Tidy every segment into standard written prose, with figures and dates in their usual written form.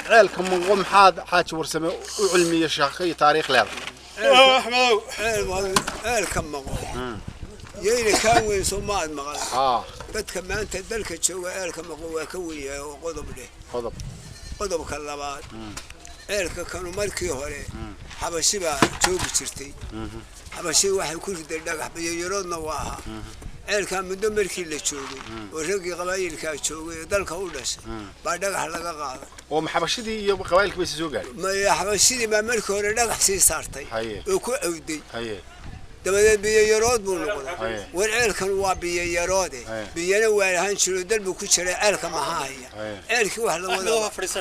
Ceelka Manqo maxaad, Xaaji Warsame, u cilmiya sheeko iyo taariikh leedahay? Axmedow, ceelka Maqo yayna kaa weyn, soo ma ad maqal? Haa. Dadka maanta dalka jooga ceelka Maqo waa ka weyn yahay oo qodob dheh. Qodob. Qodobka labaad, ceelka kanu markii hore Xabashi baa joogi jirtay. Xabashi waxay ku riday dhagax, biyoyaroodna waa ahaa. Ceelkaa muddo markii la joogay oo raggii qabaayilkaa joogay oo dalka u dhashay baa dhagax laga qaaday. Oo maxabashidii iyo qabaayilkii bay soo gaadhay? Maya, xabashidii baa markii hore dhagax sii saartay oo ku awday. Dabadeed biyoyarood buu noqday. War ceelkan waa biyoyaroode, biyana waa lahaan jiro, dal buu ku jiray. Ceelka maxaa haya? Ceelkii wax la wada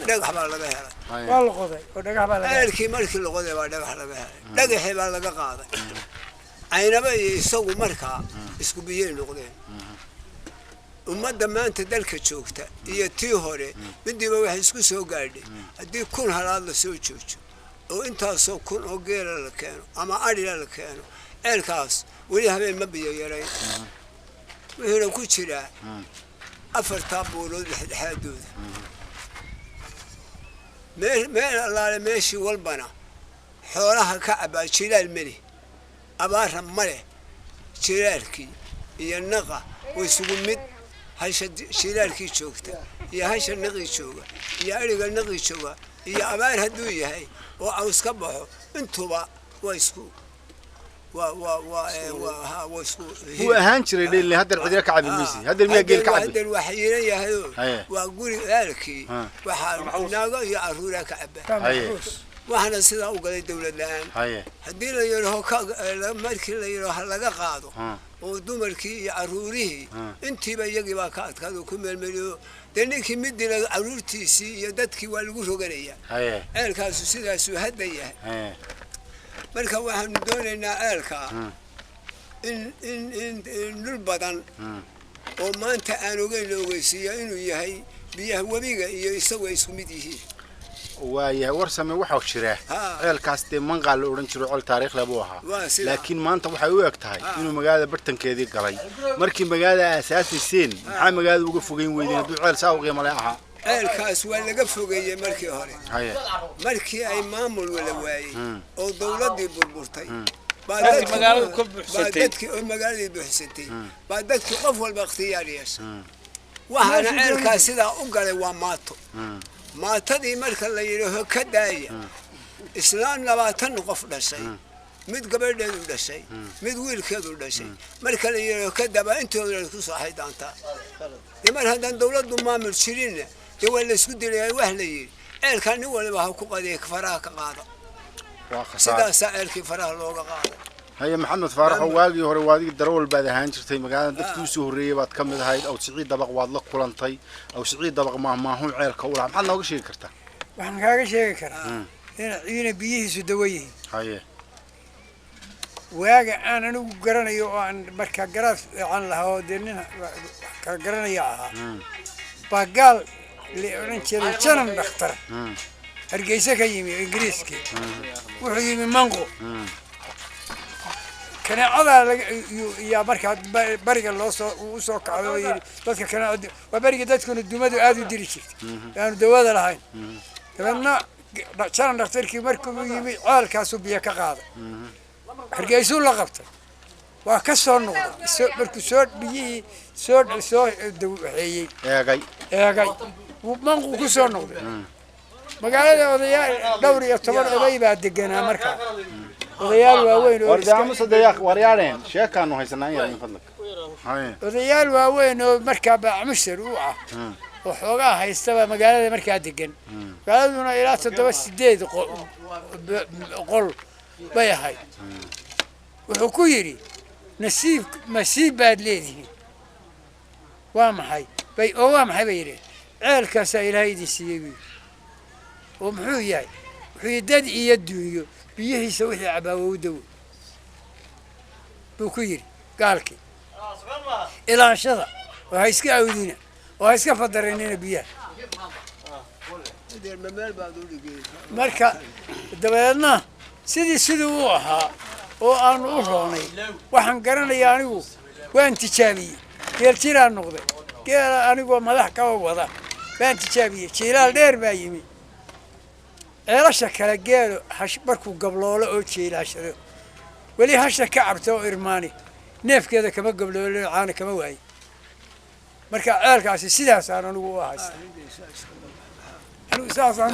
dhagax baa laga helay. Waa la qoday oo dhagax baa laga helay. Ceelkii markii la qoday baa dhagax laga helay, dhagaxii baa laga qaaday. Caynaba iyo isagu markaa isku biyay noqdeen. Ummadda maanta dalka joogta iyo tii hore midiiba waxay isku soo gaadhay, haddii 1000 halaad la soo joojo oo intaasoo kun oo geela la keeno ama adhila la keeno, ceelkaas weli habeen ma biyo yarayn. Wuxuuna ku jiraa afartaa buurood dhexdhexaadooda. Meel meel allaale meeshii walbana xoolaha ka cabaa. Jilaal meli, abaara ma leh. Jilaalkii iyo naqa way isugu mid. Hasha jilaalkii joogta iyo hasha naqii jooga iyo adhiga naqii jooga iyo abaar hadduu yahay oo caws ka baxo, intuba waa isku waa ha, waa isku. Wuu ahaan jiray dheelin. Haddeer cidina ka cabi maysi. Haddeer miyaa geel ka cabi? Haddeer waa xayiran yahayoo waa guri ceelkii. Waxaa naago iyo caruuraa ka caba. Waxaana sidaa u galay dawlad la-aan. Haddii la yidhaho markii la yidhaho ha laga qaado oo dumarkii iyo caruurihii intiiba iyagii baa ka adkaada oo ku meelmeliyo, dee ninkii mid dila caruurtiisii iyo dadkii waa lagu roganayaa. Ceelkaasu sidaasuu hadda yahay. Marka waxaanu doonaynaa ceelkaa in dhul badan oo maanta aan ogeyn la ogeysiiya inuu yahay biyaha webiga iyo isagu ay isku mid yihiin. Waayahay, Warsame, waxaa jira ceelkaas dee Manqaa la odhan jiro, ceel taariikh leh buu ahaa. Waa sidaa. Laakiin maanta waxay u eg tahay inuu magaalada bartankeedii galay. Markii magaalada aasaasiiseen, maxaa magaalada uga fogeyn weydeen hadduu ceel saa u qiimo leh ahaa? Ceelkaas waa laga fogeeyey markii hore. Markii ay maamul wala waayey oo dawladdii burburtay baa Dadkii magaaladu ka baa buuxsatay. Dadkii oo magaaladii buuxsatay baa dadkii qof walba ikhtiyaar yeeshay. Waxaana ceelkaas sidaa u galay waa maato. Maatadii marka la yidhaaho ka daaya, islaan 20 qof dhashay, mid gabadheedu dhashay, mid wiilkeedu dhashay, marka la yidhaaho ka daabaa intooda dhan ku soo xaydaantaa. Dee mar haddaan dawladdu maamul jirinna, dee waa laysku dilayaa. Wax la yidhi ceelkaa nin waliba ha ku qadiya, faraha ka qaada. Waa khasaare. Sidaasaa ceelkii faraha looga qaaday. Haye, Maxamed Faaraxo, waagii hore waadigii darawal baad ahaan jirtay magaalada, dadkii usoo horreeyey baad ka mid ahayd. Aw Siciid Dabaq waad la kulantay. Aw Siciid Dabaq maahmaahun ceelka u lahaa maxaad nooga sheegi kartaa? Waxaan kaaga sheegi karaa ina biyihiisu dawo yihiin. Waaga aan anigu garanayo oo aan markaa garaad fiican lahaa oo dee nin wax kala garanaya ahaa baa gaal la odhan jiray Janan dhakhtar Hargeysa ka yimi, Ingiriiskii. Wuxuu yimi Manqo. Kaneecadaa laga yaa markaa bariga loo soo uu usoo kacday oo yidhi dadka kaneecada waa beriga dadkuna dumadu aada u diri jirtay, aanu dawada lahayn. Dabeedna Janan dhakhtarkii markuu yimi ceelkaasuu biyo ka qaaday, Hargeysuu la qabtay, waa ka soo noqday. Markuu soo biyihii soo waxeeyey, eegay, eegay, wuu Manqu ku soo noqday magaalada. Odayaal dhowr iyo toban oday baa deganaa markaa, odayaal waaweyn oo wardaamuse dayaaq waryaadheen sheekaanu haysanaa in yar in fadlak. Haye. Odayaal waaweyn oo markaa baacmushtar u ah oo xoogaa haystaba magaalada markaa degan. Magaaladuna ilaa toddoba sideed qol bay ahayd. Wuxuu ku yidhi, "Nasiib masiib baad leedihiin." "Waa maxay?" bay oo "Waa maxay?" bay yidheen. "Ceelkaasaa Ilaahay idin siiyey," buu yidhi. "Oo muxuu yahay?" Wuxuu Wuxuu yidhi dad iyo dunyo biyihiisa wixii cabaawow dawo buu ku yidhi gaalkii. Ilaashada oo ha iska awdina oo ha iska fadarinina biyaha. Adeer, ma meel baad u dhigay? Marka dabeedna sidii siduu u ahaa oo aanu u roonay, waxaan garanayaa anigu waan tijaabiyey. Geel jiraan noqday, geela anigoo madax kaba wada baan tijaabiyey. Jiilaal dheer baa yimi. Ceelasha kale geelo hash markuu gabloolo oo jiilaashado, weli hasha ka cabta oo irmaani neefkeeda kama gabloolin, caana kama waayo. Marka ceelkaasi sidaasaan anigu u haysta, anigu saasaan.